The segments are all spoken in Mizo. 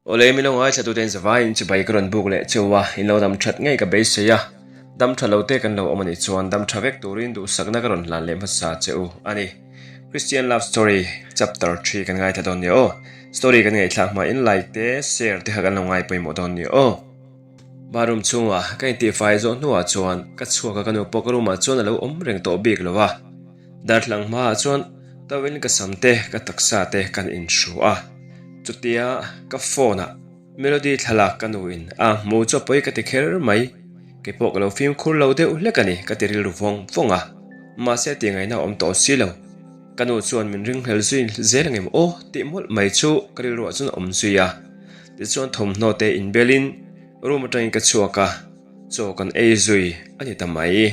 Awle mi lo ngaithla tute in zavaiin chibai ka rawn buk leh cheu a, in lo dam that ngei ka beisei a, dam tha lo te kan lo awm a nih chuan dam tha vek turin duhsakna ka rawn hlan leh hmasa che u a ni. Christian Love Story Chapter thi kan ngaithla dawn nia aw. Story kan ngaihthlak hma in like te share te kha kan lo ngai pawimawh dawn nia aw. Bathroom chhungah ka intihfai zawh hnuah chuan ka chhuak a ka nu pawh ka room ah chuan a lo awm reng tawh bik lo a. Darthlang hmaah chuan towel ka sam te ka taksa te kan inhru a. Chutia ka phone ah Melody thlalak ka nu in a hmu chu a pawi ka ti kher mai. Kei pawh ka lo fimkhur lo deuh hlek a ni ka ti rilru vawng vawng a. Mahse tih ngaihna a awm tawh si lo. Ka nu chuan min ringhlel zui zel ang em aw tih mawlh mai chu ka rilruah chuan a awm zui a. Tichuan thawmhnaw te inbelin room atangin ka chhuak a, chaw kan ei zui a ni ta mai.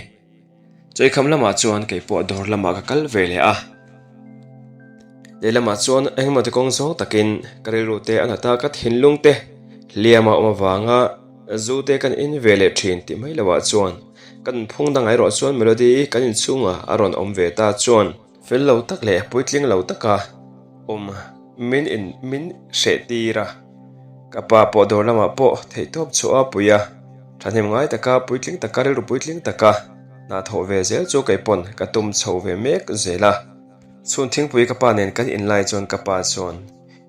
Chawihkham lamah chuan kei pawh dawr lamah ka kal ve leh a. Lehlamah chuan engemaw ti kawng zawng takin ka rilru te a nata ka thinlung te hliam a awm avanga zu te kan in ve leh thin tih mai loah chuan ka nunphung dang erawh chuan Melody i kan inchhungah a rawn awm ve ta chuan fel lo tak leh puitling lo taka awm min in min hreh tir a. Ka pa pawh dawr lamah pawh theihtawp chhuah a pui a, thahnem ngai taka puitling taka rilru puitling taka hna thawh ve zel chu kei pawn ka tum chho ve mek zel a. Chhun thingpui ka pa nen kan inlai chuan ka pa chuan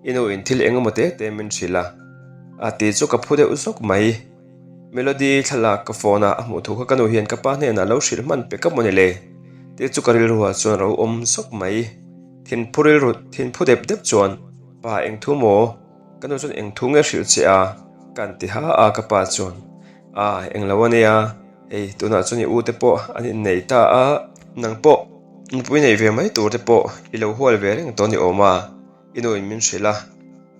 i nu in thil eng emaw te te min hrilh a, a ti chu ka phu deuh zawk mai. Melody thlalak ka phone a a hmuh thu kha ka nu hian ka pa hnenah lo hrilh hman pe ka maw ni le tih chu ka rilru ah chuan ro awm zawk mai. Thinphu rilru thinphu dep dep chuan pa eng thu maw? Ka nu chuan eng thu nge hrilh che a? Ka an ti ha a ka pa chuan a eng lo a nia, hei tunah chuan i u te pawh an innei ta a, nang pawh nupui nei ve mai tur te pawh i lo hual ve reng tawh a ni awm a, i nu in min hrilh a,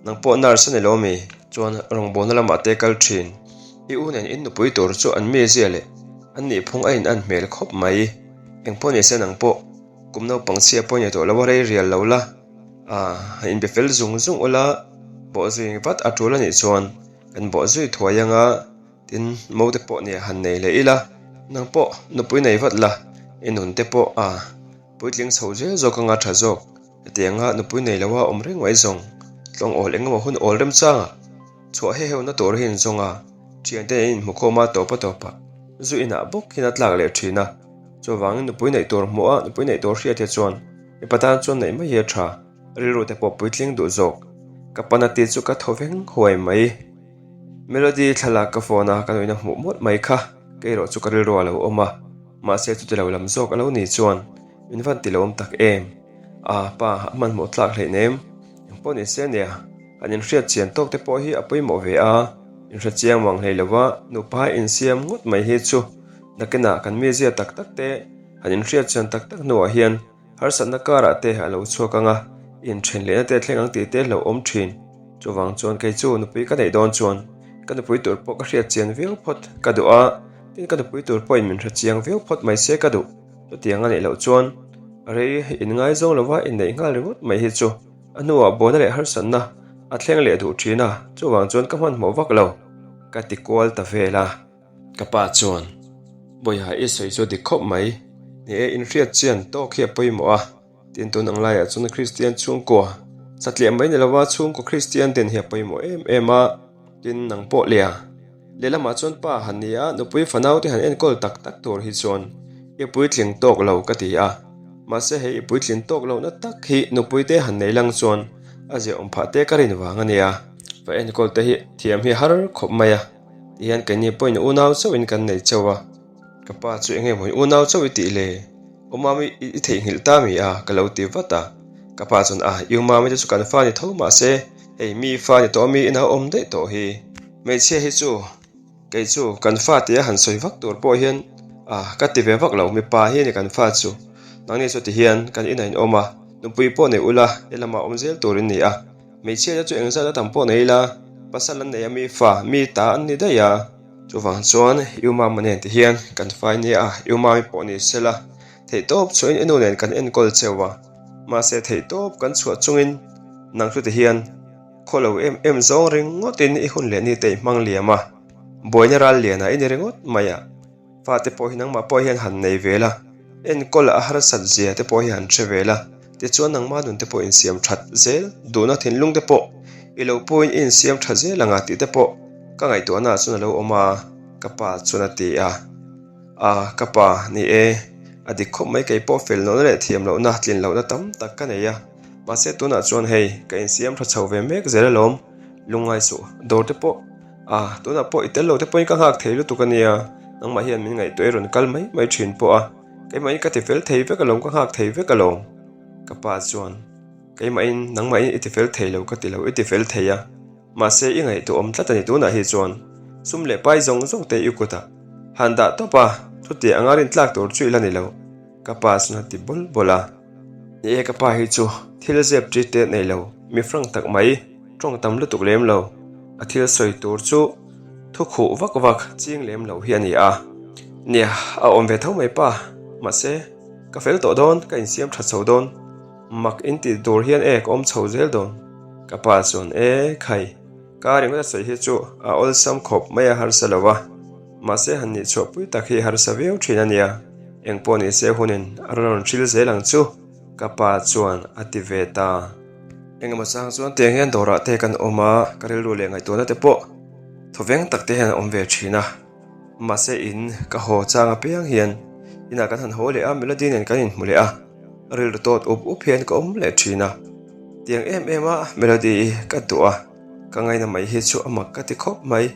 nang pawh nurse a ni lo mi? Chuan rawngbawlna lamah te kal thin, i u nen in nupui tur chu an mizia leh an nihphung a in an hmel khawp mai, engpawh nise nang pawh kum naupang chhia pawh i nei tawh lo a rei rial lo la. Ah, han inbe fel zung zung ula, bawh zui vat a tul anih chuan kan bawh zui thuai anga, tin mo te pawh nia han nei leh ila, nang pawh nupui nei vat la, i nun te pawh ah puitling chho zel zawk anga tha zawk, hetianga nupui nei loa awm reng mai zawng, tlawng awl engemaw hun awl remchanga chhuah heh heuhna tur hi inzawng a, thiante in inhmukhawm a tawp a tawp a, zu inah bawk hian a tlak leh thin a, chuvangin nupui neih tur hmuh a, nupui neih tur hriat hi chuan Mipa tan chuan neih mai hi a tha, rilru te pawh puitling duh zawk. Ka pana tih chu ka thaw veng huai mai. Melody thlalak ka phone a ka nuihna hmuh mawlh mai kha, kei erawh chu ka rilru a lo awm a, mahse chuti lo lam zawk a lo ni chuan min van ti lo awm tak em. Ah pa, a hmanhmawh tlak hleinem, engpawh ni se nia, han inhriat chian tawk te pawh hi a pawimawh ve a, inhre chiang mang hlei lova nupa insiam ngawt mai hi chu nakinah kan mizia tak tak te Han inhriat chian tak tak hnuah hian harsatna karah te a lo chhuak ang a, inthen lehna te a thleng ang tih te hlauh awm thin. Chuvang chuan kei chu nupui ka neih dawn chuan ka nupui tur pawh ka hriat chian viau phawt ka duh a, tin ka nupui tur pawhin min hre chiang viau phawt mai se ka duh. Chutiang a neih loh chuan rei inngaizawng lova inneih nghal ringawt mai hi chu a hnuah buaina leh harsatna a thleng leh duh thin a, chuvang chuan ka hmanhmawh vak lo ka ti kual ta vel a. Ka pa chuan, Bawiha i sawi chu dik khawp mai, ni e inhriat chian tawk hi a pawimawh a, tin tun ang laiah chuan Kristian chhungkua satliah mai ni lova chhungkaw Kristian den hi a pawimawh em em a, tin nang pawh leh a lehlamah chuan pa han ni a, nupui fanau te han enkawl tak tak tur hi chuan i puitling tawk lo ka ti a, mahse hei i puitlin tawk lohna tak hi nupui te han nei lang chuan a ziaawm phah te ka rin vang a nia, va enkawl te hi thiam hi har khawp mai a. Tihian keini pawhin unau chauhin kan nei chauh a, ka pa chu enge maw unau chauh i tih le? U Mami i theihnghilh ta mi a? ka lo ti vat a, ka pa chuan a, i u Mami te chu kan fa ni tho mahse hei mi fa ni tawh mi ina awm daih tawh hi, hmeichhia hi chu kei chu kan fa tia han sawi vak tur pawh hian a ka ti ve vak lo, mipa hi a ni kan fa chu, nangni chu tihian kan inah in awm a, nupui pawh nei ula helamah awm zel tur in ni a. Hmeichhia te chu engzat a tam pawh nei ila, pasal an nei a mi fa, mi ta an ni daih a. Chuvang chuan U Mama nen ti hian kan fai nia a, U Mami pawh ni sela, theihtawp chhuahin i nu nen kan enkawl cheu a, mahse theihtawp kan chhuah chungin nang chu ti hian khaw lo em em zawng ringawtin i hun leh ni te i hmang liam a, buaina ral lianah i ni ringawt mai a. Fate pawh hi nangmah pawh hian han nei ve la, enkawl a harsat zia te pawh hi han hre ve la, tichuan nangmah nun te pawh insiam that zel duhna thinlung te pawh I lo pawhin i insiam tha zel ang a tih te pawh ka ngaihtuahnaah chuan a lo awm a, ka pa chuan a ti a. A, ka pa, ni e, a dik khawp mai kei pawh fel lohna leh thiam lohna, tlin lohna tam tak ka nei a, mahse tunah chuan hei ka insiam tha chho ve mek zel alawm, lungngai suh, dawr te pawh, a, tunah pawh i tel lo te pawhin ka nghak thei lutuk a nia, nangmah hian min ngaihtuah i rawn kal mai mai thin pawh a, keimahin ka ti fel thei vek alawm, ka nghak thei vek alawm, ka pa chuan. Keimahin nangmahin i tifel thei lo ka ti lo, i tifel thei a, mahse i ngaihtuah awm tlat a ni tunah hi chuan sum leh pai zawng zawng te i kutah han dah tawp a, chutiang anga rintlak tur chu i la ni lo, ka pa chuan a ti bawl bawl a. Ni e ka pa hi chu thil zep ṭi te nei lo, mi frank tak mai, ṭawng tam lutuk lem lo, a thil sawi tur chu thu khuh vak vak ching lem lo hi a ni a. Nia, a awm ve tho mai pa, mahse ka fel tawh dawn, ka insiam ṭha chho dawn. Mak in tih tur hian e ka awm chho zel dawn. Ka pa chuan e khai, ka ringawt a sawi hi chu a awlsam khawp mai a harsa lo a, mahse han nih chhuah pui tak hi harsa viau thin a nia, engpawh ni se hunin a rawn hril zel ang chu ka pa chuan a ti ve ta. Engemaw chang chuan tiang hian dawrah te kan awm a, ka rilru leh ngaihtuahna te pawh thawveng tak te hian a awm ve thin a. Mahse in ka haw chang apiang hian inah kan han haw leh a, Melody nen kan inhmu leh a, rilru tawt up up hian ka awm leh thin a. Tiang em em a Melody i ka duh a, ka ngaina mai hi chu a mak ka ti khawp mai.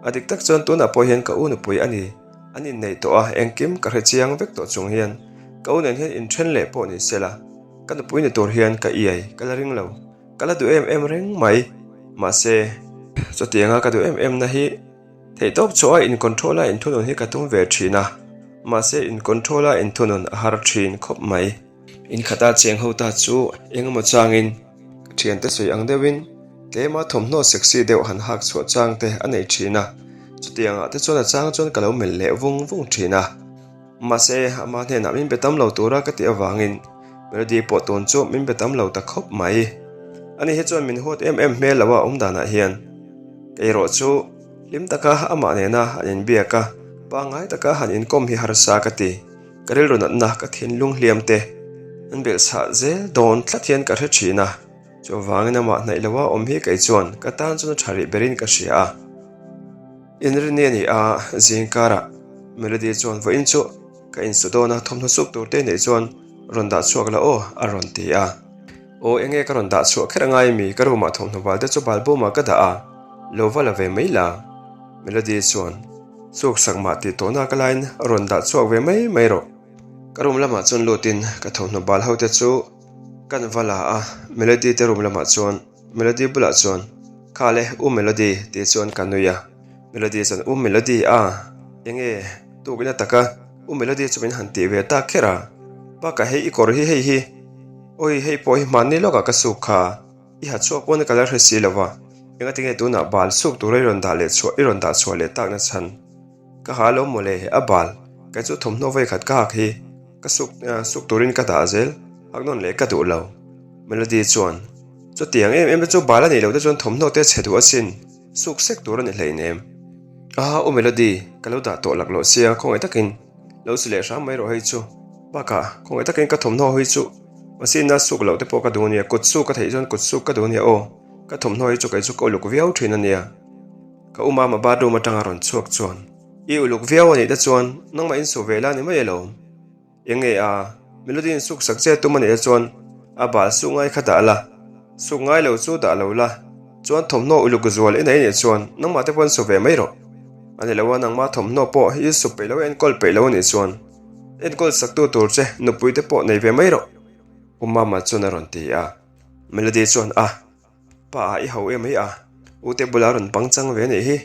A dik tak chuan tunah pawh hian ka u nupui a ni, an inneih tawh a, engkim ka hre chiang vek tawh chung hian ka u nen hian inthen leh pawh ni sela, ka nupui ni tur hian ka iai ka la ring lo, ka la duh em em reng mai. Mahse chutianga ka duh em em na hi. Theihtawp chhuah a in-control a inthunun hi ka tum ve thin a, mahse in-control a inthunun a har thin khawp mai. Inkhata cheng ho ta chu eng emaw changin ka thiante sawi ang deuhin tlema thawmhnaw sexy deuh han hak chhuah chang te a nei thin a, chutiangah te chuan a chang chuan ka lo melh leh vung vung thin a. Mahse ama hnenah min be tam lo tura ka tih avangin Melody pawh tun chu min be tam lo ta khawp mai. Ani hi chuan min huat em em hmel lo a awm danah hian. Kei erawh chu hlim taka amah nena han inbiak a, pangngai taka han inkawm hi harsa ka ti. Ka rilru natna ka thinlung hliam te an belhchhah zel dawn tlat hian ka hre thin a, chuvangin amah hnaih loa awm hi kei chuan ka tan chuan a tha rih berin ka hria a. Inrinni a ni a, zingkarah Melody chuan vawiin chu ka insu dawn a, thawmhnaw suk tur te neih chuan rawn dah chhuak la aw a rawn ti a. Aw enge ka rawn dah chhuah kher angai mi ka room ah thawmhnaw bal te chu bal bawm ah ka dah a, lo va la ve mai la. Melody chuan suk sak mah tih tawhna ka laiin rawn dah chhuak ve mai mai rawh. Ka room lamah chuan lutin ka thawmhnaw bal ho te chu kan va la a, Melody te room lamah chuan Melody bulah chuan Kha le U Melody tih chuan ka nui a, Melody chuan U Melody a enge tukin a taka U Melody chu min han tih ve tak kher a, bakah hei i kawr hi hei hi awi hei pawh hi hmanni lawkah ka suk kha i ha chhuak pawn ka la hre si lo va, engatinge tunah bal suk tura i rawn dah leh chhuah i rawn dah chhuah leh tak na chhan. Ka ha lo mawle, a bal, kei chu thawmhnaw vawi khat ka hak hi ka suk suk turin ka dah zel, hak nawn leh ka duh lo. Melody chuan, Chutiang em em te chu bal a nih loh te chuan thawmhnaw te chhe duh asin, suk sek tur a ni hleinem. Aha, u Melody, ka lo dah tawh laklawh sia, khawngaih takin lo si leh hram mai rawh hei chu. Bakah, khawngaih takin ka thawmhnaw hi chu machine-a suk loh te pawh ka duh ania, kut suk ka theih chuan kut suk ka duh ania aw, ka thawmhnaw hi chu kei chu ka uluk viau thin ania. Ka u mama bathroom atanga rawn chhuak chuan, I uluk viau a nih te chuan nangmah insuh ve la ni mai alawm. Eng nge a, Melody in suk sak che tum a nih te chuan a bal suk ngai kha dah la, suk ngai lo chu dah lo la, chuan thawmhnaw uluk zual i nei nih chuan nangmah te pawh insuh ve mai rawh. A ni lo a, nangmah thawmhnaw pawh i insuh peih lo, enkawl peih lo a nih chuan enkawl saktu tur che nupui te pawh nei ve mai rawh, U Mama chuan a rawn ti a. Melody chuan a. Pa ah i ho em ai a, u te bulah rawn pang chang ve anih hi,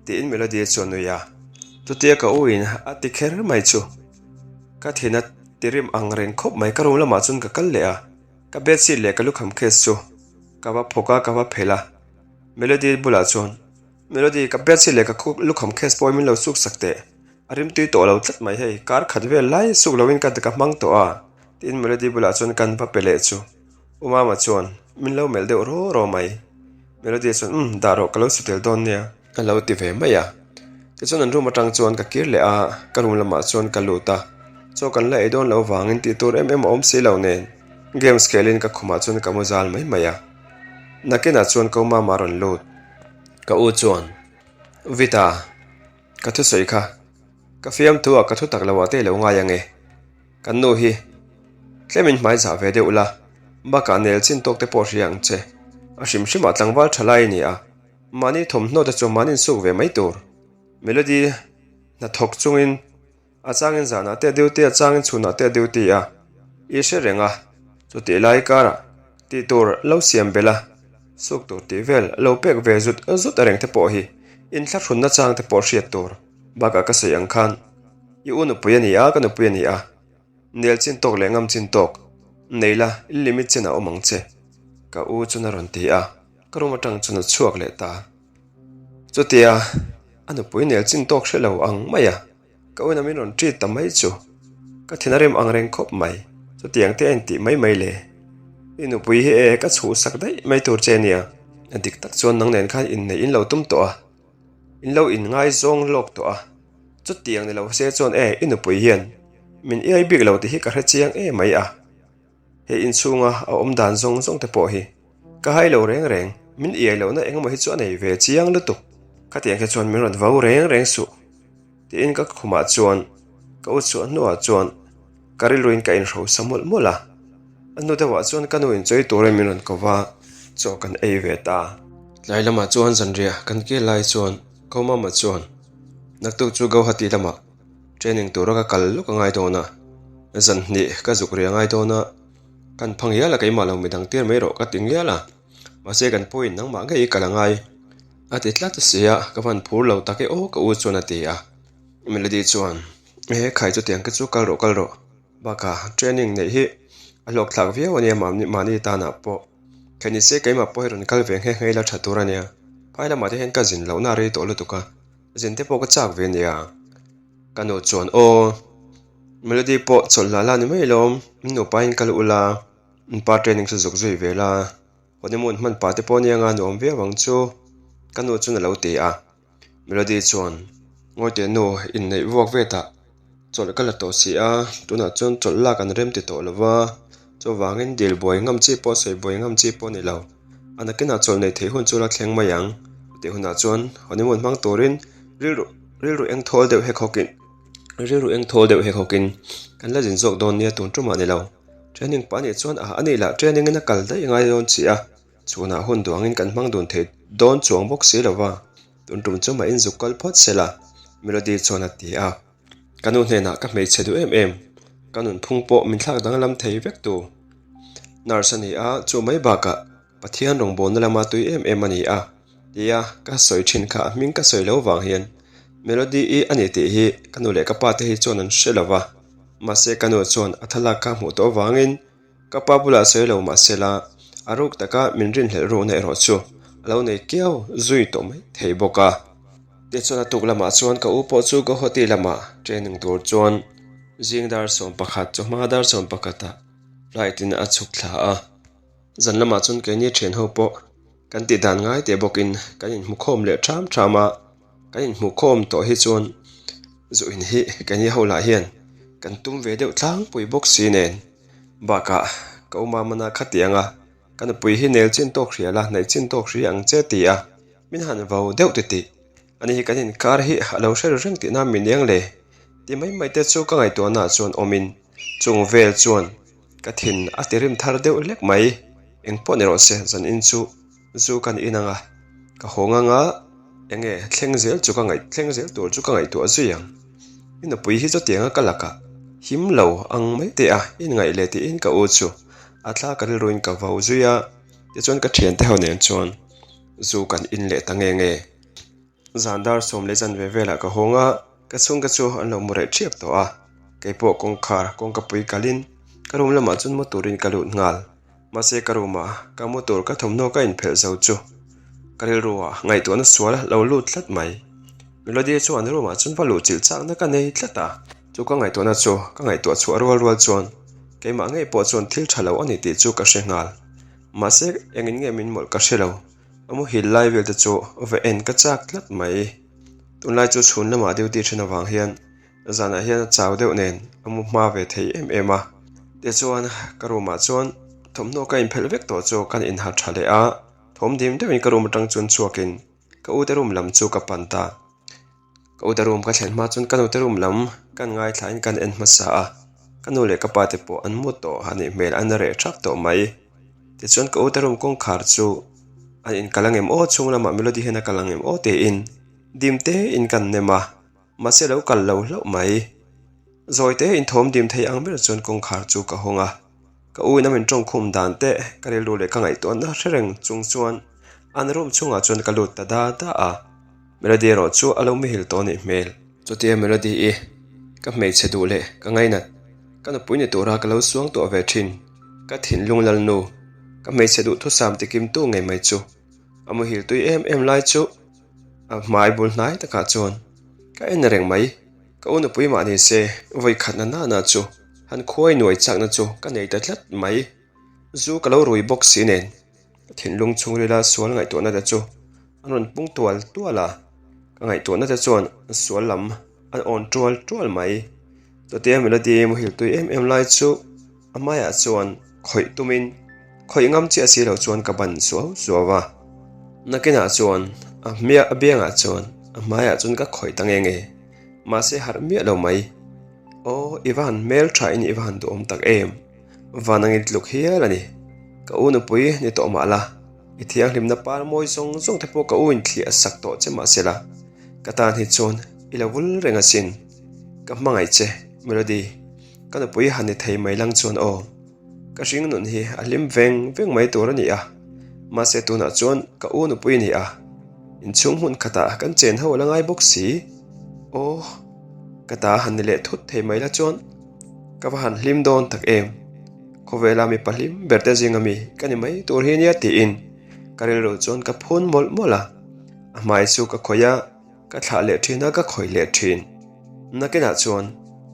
tiin Melody chu a nui a. Chutia ka u in a ti kher mai chu ka thin a ti rim ang reng khawp mai, ka room lamah chuan ka kal leh a, ka bedsheet leh ka lukham case chu ka va phawk a, ka va phelh a, Melody bulah chuan, Melody, ka bedsheet leh ka lukham case pawh hi min lo suk sak teh, a rim tui tawh lo tlat mai hei, kar khat vel lai suk loin ka ka hmang tawh a, tiin Melody bulah chuan kan va pe leh chu. U Mama chuan min lo melh deuh raw raw mai. Melody chuan umm dah rawh ka lo su tel dawn nia. Ka lo ti ve mai a. Tichuan an room atang chuan ka kir leh a, ka room lamah chuan ka lut a. Chaw kan la ei dawn loh vangin tih tur em em a awm si lo nen games khelin ka khumah chuan ka mu zal mai mai a. Nakinah chuan ko mama a rawn lut. Ka u chuan, Vita, ka thusawi kha ka fiamthu ah ka thu tak lo ah te i lo ngai ang e. Kan nu hi tlemin hmai zah ve deuh la, bakah nel chin tawk te pawh hria ang che. A hrim hrimah tlangval tha lai a ni a, mahni thawmhnaw te chu mahni insuk ve mai tur. Melody hnathawk chungin a changin zanah te a duty a, changin chhunah te a duty a, i hre reng a, chutih lai karah tih tur lo siam belh a, suk tur tih vel lo pek ve zut zut a reng te pawh hi inthlahrunna chang te pawh hriat tur bakah ka sawi ang khan i u nupui a ni a, ka nupui a ni a, nel chin tawk leh ngam chin tawk nei la i limit chin a awm ang che ka u chuan a rawn ti a, ka room atang chuan a chhuak leh ta. Chutia a nupui nel chin tawk hre lo ang mai a. Ka unam in rawn treat ta mai chu ka thin a rem ang reng khawp mai. Chutiang te a intih mai mai le. I nupui hi e ka chhuhsak daih mai tur che nia. A dik tak chuan nang nen khan inneih in lo tum tawh a, in lo inngaizawng lawk tawh a. Chutiang ni lo se chuan e i nupui hian min iai bik lo tih hi ka hre chiang e mai a. He inchhunga a awm dan zawng zawng te pawh hi ka hai lo reng reng, min iai lohna engemaw hi chu a nei ve chiang lutuk. Khatiang khi chuan min rawn vo reng reng suh tiin ka khumah chuan ka u chhuah hnuah chuan ka rilruin ka inhrosa mawlh mawlh a. A hnu deuhah chuan ka nu inchawi turin min rawn ko va, chaw kan ei ve ta. Tlai lamah chuan zanriah kan kel lai chuan Ko Mama chuan naktuk chu Guwahati lamah Training tura ka kal lawk a ngai dawn a, zan hnih ka zuk rih a ngai dawn a, kan pha ngial a keimah lo midang tir mai rawh ka ti ngial a, mahse kan pawhin nangmah ngei i kal a ngai a ti tlat a si a, ka van phur lo tak e aw ka u chuan a ti a, Melody chuan he khai chutiang te chu kal rawh kal rawh bakah training neih hi a hlawk thlak viau a nia mahni tanah pawh theih ni se keimah pawh hi rawn kal ve nghe nghe ila tha tur a nia, phai lamah te hian ka zin lohna a rei tawh lutuk a. Zin te pawh ka chak ve nia. Ka nu chuan aw Melody pawh chawlh lah la ni mai lawm, in nupa in kal ula, in pa training chu zuk zui ve la, honeymoon hman pah te pawh nia nga nuam viau ang chu ka nu chuan a lo ti a. Melody chuan ngawi teh nu inneih vuak ve tah chawlh ka la tawh si a, tunah chuan chawlh lak an rem ti tawh lo va, chuvangin dil buai ngam chi pawh sawi buai ngam chi pawh a ni lo. A nakinah chawlh neih theih hun chu la thleng mai ang tih hunah chuan honeymoon hmang turin rilru rilru eng thawl deuh hek hawkin rilru eng thawl deuh hek hawkin kan la zin zawk dawn nia tun tumah ni lo. Training pah anih chuan a anih lah training in a kal daih ngai dawn chi a, chhunah hun duangin kan hmang dun thei dawn chuang bawk si lo va, tun tum chu mah in zuk kal phawt se la Melody chuan a ti a. Ka nu hnenah ka hmeichhe duh em em, ka nunphung pawh min thlak danglam thei vek tu. Nurse a ni a, chu mai bakah Pathian rawngbawlna lama tui em em a ni a, tia ka sawi thin kha a hming ka sawi lo vang hian Melody-i a ni tih hi ka nu leh ka pa te hi chuan an hre lo va, mahse ka nu chuan a thlalak kha hmuh tawh avangin Ka pa bulah sawi lo mah sela, a ruk taka min rinhlelh rukna erawh chu a lo nei kiau zui tawh mai thei bawk a. Tichuan a tuk lamah chuan ka u pawh chu Guwahati lamah training tur chuan zing dar 11 chawhma dar 11 ah flight in a chhuk thla a. Zan lamah chuan keini thian ho pawh kan tih dan ngai teh bawkin kan inhmukhawm leh ṭham ṭham a. Kan inhmuhkhawm tawh hi chuan zu in hi keini ho lah hian kan tum ve deuh tlangpui bawk si nen bakah ka u Mamana khatiang a ka nupui hi nel chin tawk hria la hnaih chin tawk hria ang che ti a min han vo deuh titih ani hi kan inkar hi a lo hre ru reng tihna min eng le ti mai mai te chu ka ngaihtuahna ah chuan awmin chung vel chuan ka thin a ti rim thar deuh hlek mai engpawh ni rawh se zan in chu. Zu kan in anga ka hawng anga enge thleng zel chu ka ngaih thleng zel tur chu ka ngaihtuah zui ang. I nupui hi chutianga ka lakah him lo ang mai teh a inngaih leh tiin ka u chu a thla ka rilruin ka vo zui a tichuan ka thiante ho nen chuan zu kan in leh ta nge nge. Zan dar sawm leh zan ve velah ka hawng a, ka chhungte chu an lo mu reh ṭhiap tawh a, keipawh kawngkhar kawngka pui kalin ka room lamah chuan mu turin ka lut nghal. Mahse ka room ah ka mu tur ka thawmhnaw ka inphelh zo chu ka rilru ah ngaihtuahna sual lo lut tlat mai. Melody chuan room ah chuan va luh chilh chakna ka nei tlat a, chu ka ngaihtuahna chu ka ngaihtuah chhuah rual rual chuan keimah ngei pawh chuan thil tha lo a ni tih chu ka hre nghal. Mahse engin nge min mawlh ka hre lo. A muhil lai vel te chu va en ka chak tlat mai. Tunlai chu chhun lamah duty then avang hian zanah hian a chau deuh nen a mu hma ve thei em em a. Tichuan ka room ah chuan thawmhnaw ka inphelh vek tawh chu kan inha tha leh a. Thawm dim deuhin ka room atang chuan chhuakin ka ute room lam chu ka pan ta. Ka ute room ka thlen hma chuan ka nute room lam kan ngaithlain kan en hmasa a, ka nu leh ka pa te pawh an mu tawh a nih hmel an reh thap tawh mai. Tichuan ka ute room kawngkhar chu an inkal angem aw chhung lamah Melody hian a kal angem aw tiin dim tein kan nem a, mahse lo kal lo hlauh mai. Zawi te inthawm dim thei ang ber chuan kawngkhar chu ka hawng a. Ka u in a min tawngkhum dan te ka rilru leh ka ngaihtuahna hre reng chung chuan an room chhungah chuan ka lut ta da da a. Melody erawh chu a lo mihil tawh anih hmel. Chutia Melody i ka hmeichhe duh leh ka ngainat, ka nupui ni tura ka lo suang tuah ve thin, ka thinlung lalnu, ka hmeichhe duhthusam tikimtu ngei mai chu a muhil tui em em lai chu a hmai bul hnai takah chuan ka en reng mai. Ka u nupui mah ni se, vawi khatna nana chu han khuai nuai chakna chu ka nei ta tlat mai. Zu ka lo rui bawk si nen, ka thinlung chhungrila sual ngaihtuahna te chu an rawn pung tual tual a, ka ngaihtuahna te chuan sual lam an awn tual tual mai. Chutia Melody muhil tui em em lai chu a hmaiah chuan khawih tumin khawih ngam chiah si lo chuan ka ban suau suau a. Nakinah chuan a hmiah a biangah chuan a hmaiah chuan ka khawih ta nge nge. Mahse harh miah lo mai. Aw, i va han hmel tha in i va han duhawm tak em? Van angin tluk hial a ni. Ka u nupui ni tawh mah la, i thianghlimna par mawi zawng zawng te pawh ka u in thliah sak tawh che mahse la, ka tan hi chuan i lo vul reng asin. Ka hmangaih che, Melody. Ka nupui han ni thei mai lang chuan aw. Ka hring nun hi a hlim veng veng mai tur a ni a, mahse tunah chuan ka u nupui a ni a, inchhung hmun khatah kan chen ho a la ngai bawk si. Aw, ka ta han ni leh thut thei mai la chuan ka va han hlim dawn tak em. Khawvela mipa hlim ber te zinga mi ka ni mai tur hi nia tiin ka rilru chuan ka phun mawlh mawlh a, a hmai chu ka khawih a. Ka thlah leh thin a, ka khawih leh thin. Nakinah chuan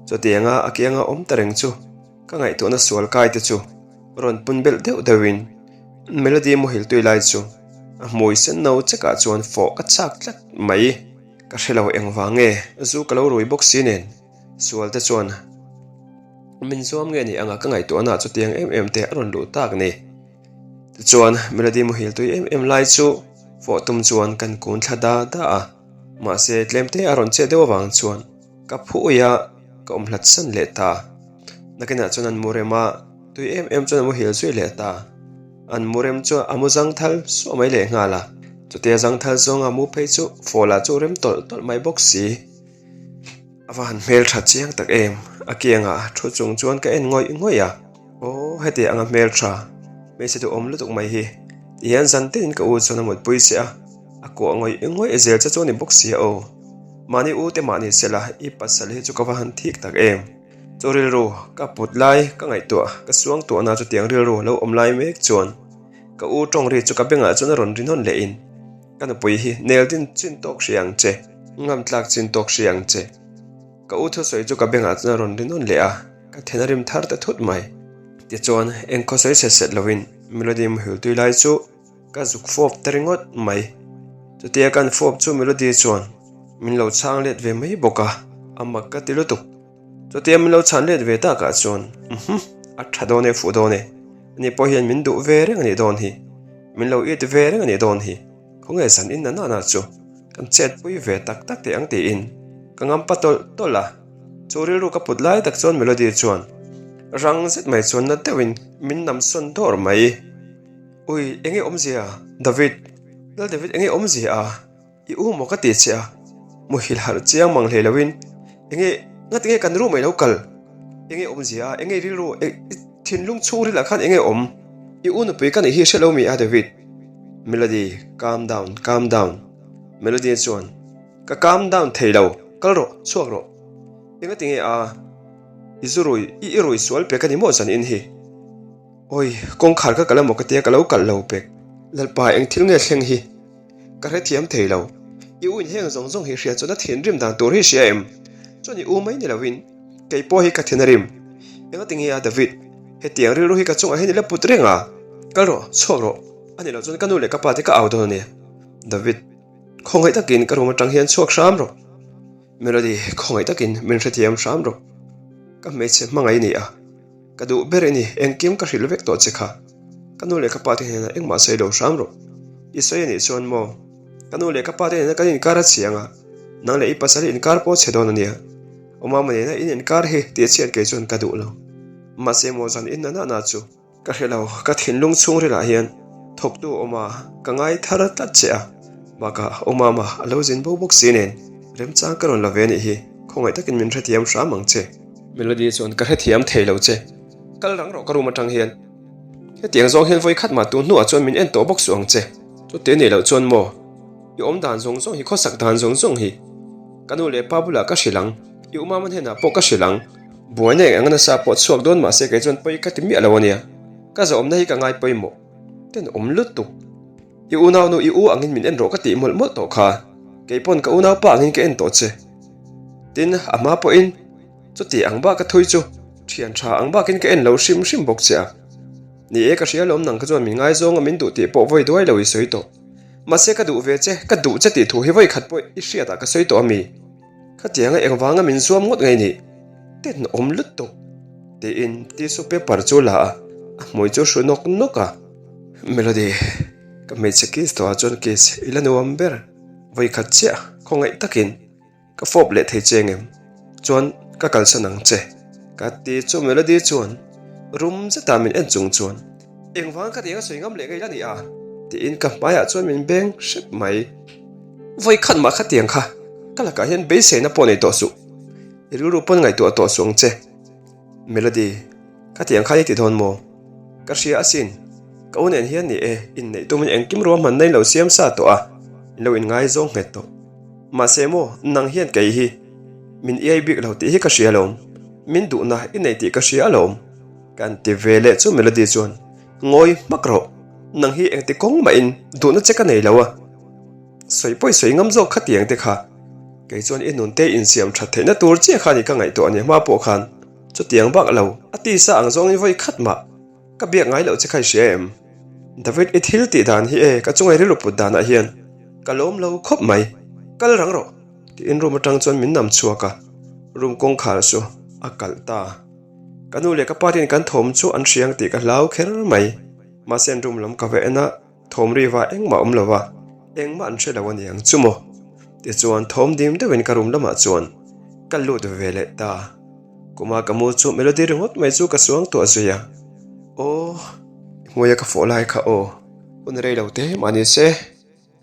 chutianga a kianga awm ta reng chu ka ngaihtuahna sual kai te chu rawn pun belh deuh deuhin Melody muhil tui lai chu a hmui sen no chekah chuan fawh ka chak tlat mai. Ka hre lo engvang nge zu ka lo rui bawk si nen sual te chuan min zuam nge ni anga ka ngaihtuahna chutiang em em te a rawn luh tak ni. Tichuan, Melody muhil tui em em lai chu fawh tum chuan kan kun thla da da a, mahse tlem te a rawn chet deuh avang chuan ka phu ui a, ka awm hlat san leh ta. Nakinah chuan an mu rem a, tui em em chuan a muhil zui leh ta. An mu rem chu a mu zangthal suah mai leh nghal a, chutia zangthal zawnga mu phei chu fawh lah chu rem tawlh tawlh mai bawk si. A va han hmel tha chiang tak em, a kiangah thu chung chuan ka en ngawih ngawih a. Aw, heti anga hmel tha, hmeichhe duhawm lutuk mai hi. Tihian zan tein ka u chuan a mutpui che a, a kuah ngawih ngawih zel che chu a ni bawk si a aw. Mahni u te mahni sela, i pasal hi chu ka va han thik tak em. Chu rilru ka put lai ka ngaihtuah, ka suangtuahna chutiang rilru lo awm lai mek chuan ka u tawng ri chu ka bengah chuan a rawn ri nawn leh in, Ka nupui hi nel din chin tawk hria ang che, ngam tlak chin tawk hria ang che. Ka u thusawi chu ka bengah chuan a rawn ri nawn leh a, ka then a rim thar ta thut mai. Tichuan, eng khaw sawi set set lovin Melody muhil tui lai chu ka zuk fawp ta ringawt mai. Chutia kan fawp chu Melody chuan min lo chhang let ve mai bawk a, a mak ka ti lutuk. Chutia min lo chhan let ve takah chuan, Uhmm, a tha dawn e, fuh dawn e. Ani pawh hian min duh ve reng a nih dawn hi. Min lo it ve reng a nih dawn hi. Khawnge zan in nana chu kan chetpui ve tak tak teh ang tiin ka ngam pa tawlh tawlh a. Chu rilru ka put lai tak chuan Melody chuan rang zet mai chuan na deuhin min nam sawn dawr mai. Ui, enge awmzia David, Lal David enge awmzia a? I u maw ka ti che a, muhil harh chiang mang hlei loin enge ngati nge kan room ah i lo kal? Enge awmzia a, enge rilru i thinlung chhungril ah khan enge awm? I u nupui ka nih hi hre lo mi a David? Melody, calm down, calm down. Melody chuan, Ka calm down thei lo, kal rawh, chhuak rawh. Engati nge a, i zu rui, i i rui sual pek a ni maw zan in hi? Awi, kawngkhar ka kal a maw ka tia ka lo kalh lo pek. Lalpa eng thil nge thleng hi? Ka hrethiam thei lo. I u in heng zawng zawng hi hria chuan a thinrim dan tur hi hria em? Chuan i u mai ni lovin kei pawh hi ka thin a rim. Engati nge a David? Hetiang rilru hi ka chungah hian i la put reng a. Kal rawh, chhuak rawh. A ni loh chuan ka nu leh ka pa te ka au dawn a nia. David, khawngaih takin ka room atang hian chhuak hram rawh. Melody, khawngaih takin min hrethiam hram rawh. Ka hmeichhe hmangaih i ni a. Ka duh ber i ni, engkim ka hrilh vek tawh che kha. Ka nu leh ka pa te hnenah engmah sawi lo hram rawh. I sawi a nih chuan maw? Ka nu leh ka pa te nena kan inkar a chhe ang a, nang leh i pasal hi inkar pawh a chhe dawn a nia. Awmama nena in inkar hi tih chhiat kei chuan ka duh lo. Mahse maw zan in na na chu. Ka hre lo, ka thinlung chhungrilah hian thawktu awma ka ngai thar tlat che a, bakah awmama a lo zin bo bawk si nen remchang ka rawn la ve anih hi, khawngaih takin min hrethiam hram ang che. Melody chuan ka hrethiam thei lo che, kal rang rawh ka room atang hian. Hetiang zawng hian vawi khat mah tu hnuah chuan min en tawh bawk suh ang che, chute nei loh chuan maw i awm dan zawng zawng hi khawsak dan zawng zawng hi ka nu leh pa bulah ka hrilh ang, i umama hnenah pawh ka hrilh ang. Buaina eng eng nasa pawh chhuak dawn mahse kei chuan pawi ka ti miah lo ania, ka zawhawmna hi ka ngai pawimawh. Tenawm lutuk. I unaunu i u angin min en rawh ka tih mawlh mawlh tawh kha, kei pawn ka unaupa angin ka en tawh che. Tin, a hma pawhin chuti ang bak ka thui chu thian tha ang bakin ka en lo hrim hrim bawk che a. Ni e, ka hria lawm nang kha chuan min ngaizawng a min duh tih pawh vawi duai lo i sawi tawh. Mahse ka duh ve che, ka duh che tih thu hi vawi khat pawh i hriatah ka sawi tawh a mi? Khatianga engvanga min zuam ngawt ngei nih? Tenawm lutuk! Tiin tissue paper chu la a, a hmui chu hru nawk nawk a. Melody, ka hmeichhe kiss tawhah chuan kiss i la nuam ber. Vawikhat chiah khawngaih takin ka fawp leh thei che ngem? Chuan ka kalsan ang che. Ka ti chu Melody chuan rum zeta min en chung chuan, Engvanga khatianga sawi ngam leh ngei la ni a? Tiin ka hmaiah chuan min beng hrep mai. Vawi khat mah khatiang kha ka lakah hian beiseina pawh nei tawh suh. I rilru pawn ngaihtuah tawh suh ang che. Melody, khatiang kha i ti dawn maw? Ka hria asin. Ka u nen hian ni e, inneih tumin engkim ruahmanna in lo siam sa tawh a, in lo inngaizawng nghet tawh. Mahse maw, nang hian kei hi min iai bik lo tih hi ka hria alawm. Min duhna i nei tih ka hria alawm. Kan ti ve leh chu Melody chuan, Ngawi hmak rawh, nang hi engti kawng mahin duhna che ka nei lo a. Sawi pawi sawi ngam zawk khatiang te kha. Kei chuan i nun te insiam that theihna tur chiah kha ni ka ngaihtuah a ni hma pawh khan chutiang bak lo a tisa ang zawngin vawi khat mah ka biak ngai loh che kha i hria em? David i thil tih dan hi e ka chungai rilru put danah hian ka lawm lo khawp mai. Kal rang rawh tiin room atang chuan min nam chhuak a, room kawngkhar chu a kalh ta. Ka nu leh ka pa ten kan thawm chu an hriang tih ka hlau kher mai. Mahse an room lam ka va en a. Thawm riva engmah awm lo va, engmah an hre lo a ni ang chu maw? Tichuan thawm dim deuhin ka room lamah chuan ka lut ve leh ta. Kuma ka mu chu Melody ringawt mai chu ka suang tuah zui a. Aw, i hmuia ka fawh lai kha aw, hun rei lo te mah ni se,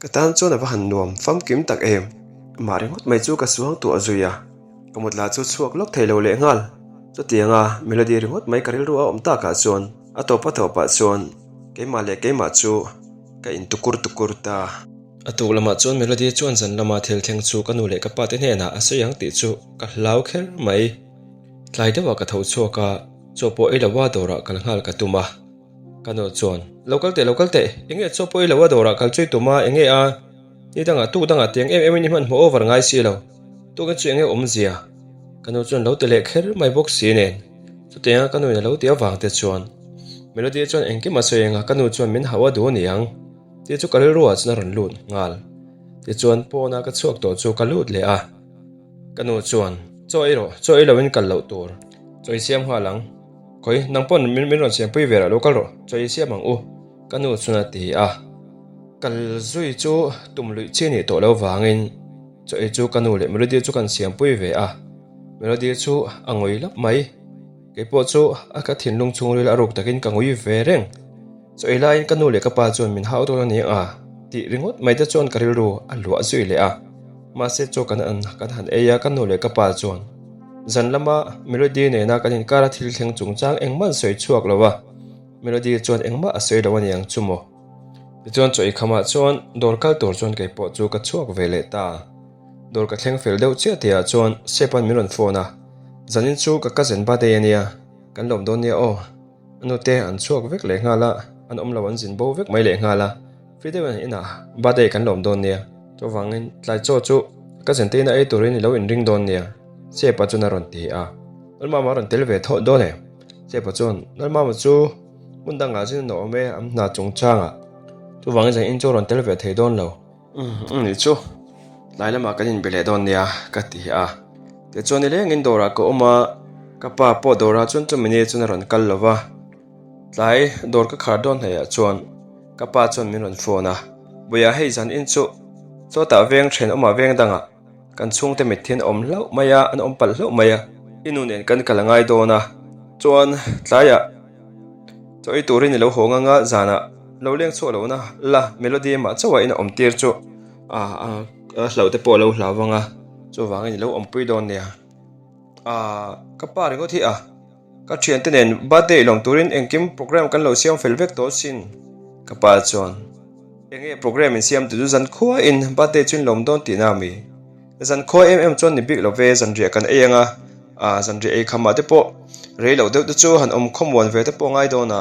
ka tan chuan a va han nuam famkim tak em. Amah ringawt mai chu ka suang tuah zui a, ka mut lah chu chhuak lawk thei lo leh nghal. Chutianga Melody ringawt mai ka rilru a awm takah chuan a tawp a tawpah chuan Keimah leh keimah chu ka intukur tukur ta. A tuk lamah chuan Melody chuan zan lama thil thleng chu ka nu leh ka pa te hnenah a sawi ang tih chu ka hlau kher mai. Tlai deuhah ka tho chhuak a, chaw pawh ei loa dawrah kal nghal ka tum a. Ka nu chuan, Lo kal teh, lo kal teh, enge chaw pawh ei loa dawrah kal chu i tum a, enge a? Ni dangah tuk dangah tiang em emin i hmanhmawh over ngai si lo, tukin chu enge awmzia? Ka nu chuan lo ti leh kher mai bawk si nen. Chutianga ka nuin a lo tih avang te chuan Melody chuan engkim a sawi anga ka nu chuan min hauh a duh a ni ang tih chu ka rilru ah chuan a rawn lut nghal. Tichuan pawna ka chhuak tawh chu ka lut leh a, ka nu chuan Chaw ei rawh, chaw ei loin kal loh tur, chaw i siam nghal ang, khawi nang pawn min rawn siampui ve rah lo kal rawh, chaw i siam ang u ka nu chuan a ti a. Kal zui chu tum luih chi nih tawh lo vangin chaw ei chu ka nu leh Melody chu kan siampui ve a. Melody chu a ngui lap mai. Kei pawh chu a ka thinlung chhungril a ruk takin ka ngui ve reng. Chaw ei laiin ka nu leh ka pa chuan min hau dawn a ni ang a tih ringawt mai te chuan ka rilru a luah zui leh a. Mahse chaw kan an kan han ei a ka nu leh ka pa chuan zan lama Melody nena kan inkar a thil thleng chungchang engmah an sawi chhuak lo a. Melody chuan engmah a sawi lo a ni ang chu maw. Tichuan chaw ei khamah chuan dawr kal tur chuan kei pawh chu ka chhuak ve leh ta. Dawr ka thleng fel deuh chiah tihah chuan Sepa'n min rawn phone a, Zanin chu ka cousin birthday a nia, kan lawm dawn nia aw. A nute an chhuak vek leh nghal a, an awm lo an zin bo vek mai leh nghal a, free deuhin an inah birthday kan lawm dawn nia. Chuvangin tlai chaw chu ka cousin te ina ei turin i lo inring dawn nia, Sepa chuan a rawn ti a. Lalmama a rawn tel ve thawh dawn e. Sepa chuan, Lalmama chu hmun dangah zin an awm e, an hna chungchangah. Chuvangin zanin chu a rawn tel ve thei dawn lo. Umm nih chu, tlai lamah kan inbe leh dawn nia ka ti a. Tichuan nilengin dawrah ka awm a, ka pa pawh dawrah chuan chumi ni chuan a rawn kal lo va. Tlai dawr ka khar dawn hnaihah chuan ka pa chuan min rawn phone a. Buia hei zan in chu chawtah veng thenawmah veng dangah kan chhungte mitthi an awm hlauh mai a, an awm palh hlauh mai a, i nu nen kan kal a ngai dawn a, chuan tlaiah chaw ei turin i lo haw ngang a, zanah lo leng chhuah lohna la Melody mah chauh a in a awm tir chu a hlauh te pawh a lo hlau vang a, chuvangin i lo awmpui dawn nia. Aaa ka pa ringawt hi a. Ka thiante nen birthday lawm turin engkim program kan lo siam fel vek tawh sin. Ka pa chuan, Enge program in siam tu chu zankhua in birthday chu in lawm dawn tihna ami? Zankhua em em chuan ni bik lo ve, zanriah kan ei anga, ah zanriah ei khamah te pawh rei loh deuh te chu han awm khawmuan ve te pawh ngai dawn a.